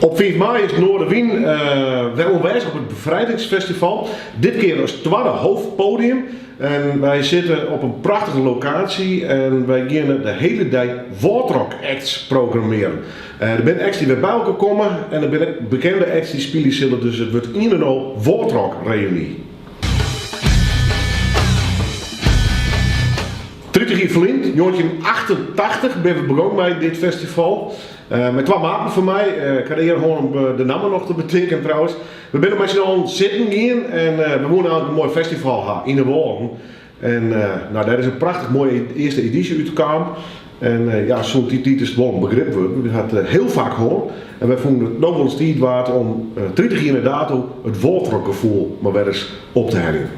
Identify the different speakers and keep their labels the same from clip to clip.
Speaker 1: Op 5 maaie is Noardewyn wer oanwêzich op it Befrijdingsfestival. Dit kear as twadde hoofdpodium. En wy sitte op in prachtige lokaasje en wy geane de hiele dei Wâldrock acts programmearjen. Der binne acts dy't wer by elkoar komme en der binne ek bekende acts dy't spylje sille, dus it wurdt ien en al Wâldrock reuny. 30 jier ferlyn, 1988, binne we begûn mei dit festival. Mei twa maten fan my. Ik ha de eare hân om de namme noch te betinken trouwens. We binne mei syn allen sitten gien en we woene eigentlik in moai festival ha yn de Wâlden. En no, dêr is in prachtich moaie earste edysje út kaam. En ja, sûnt dy tiid is it wol in begrip wurden. We ha it hiel faak hân en wy fûnen it no wolris tiid waard om 30 jier nei dato it Wâldrockgefoel mar wer ris op te heljen.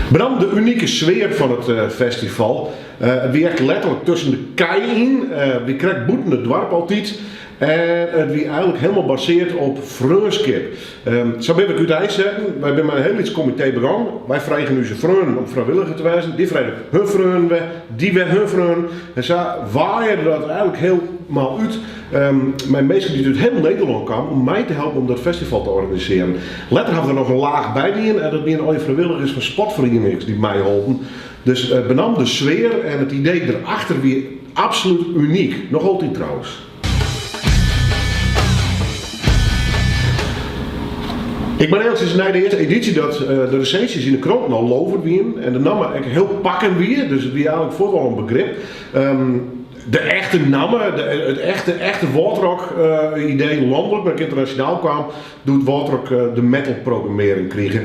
Speaker 1: Benammen de unike sfear fan it festival. It wie echt letterlik tusken de kij yn, wie krekt bûten it doarp altyd en it wie eigenlik hielendal baseard op freonskip. Sa binne we ek úteinsetten. Wy binne mei in hiel lyts komitee begûn. Wy fregen ús freonen om frijwilliger te wêzen, dy fregen hun freonen wer, dy wer hun freonen en sa waaide dat eigenlik hielendal út mei minsken dy't út hiel Nederlân kamen om mei te helpen om dat festival te organisearjen. Letter hawwe we der noch in laach by dien en dat wiene allegear frijwilligers fan sportferienings dy't meiholpen. Dus benammen de sfear en it idee derachter wie absolút unyk, noch altyd trouwens. Ik moat earlik sizze, nei de earste edysje dat de resinsjes yn de kranten al lovend wienen en de namme ek hiel pakkend wie, dus it wie eigenlik fuort al in begrip. De echte namme, it echte, echte Wâldrock idee lanlik, mar ek ynternasjonaal kaam doe't Wâldrock de metalprogrammearring krige.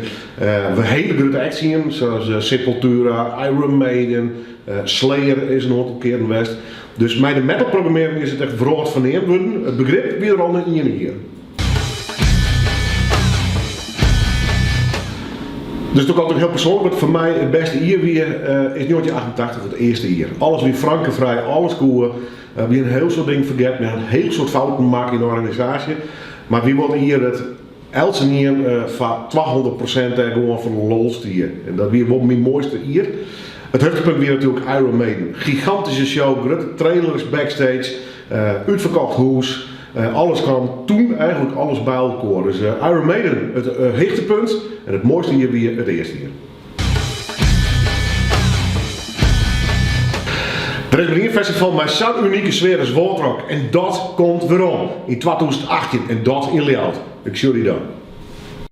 Speaker 1: We hiele grutte acts hienen, sa as Sepultura, Iron Maiden, Slayer is in oantal kearen west. Dus mei de metalprogrammearring is it echt wrâldferneamd wurden. It begrip wie der al nei ien jier. Dus it is altyd hiel persoanlik, wat foar my it bêste jier wie, is 1988, it earste jier. Alles wie frankefrij, alles koe. We hiene in hiel soad dingen fergetten, we hiene in hiel soad fouten makke yn de organisaasje. Mar it wie wol in jier dat eltsenien foar 200% dêr gewoan foar de lol stie. En dat wie wol myn moaiste jier. It hichtepunt wie natuerlik Iron Maiden. Gigantyske show, grutte trailers backstage, útferkocht hûs. Alles kaam toen eigenlik alles by elkoar. Dus Iron Maiden it hichtepunt en it moaiste jier wie it earste jier. Der is mar ien festival mei sa'n unike sfear as Wâldrock en dat komt werom yn 2018 en dat yn Ljouwert. Ik sjoch dy dan.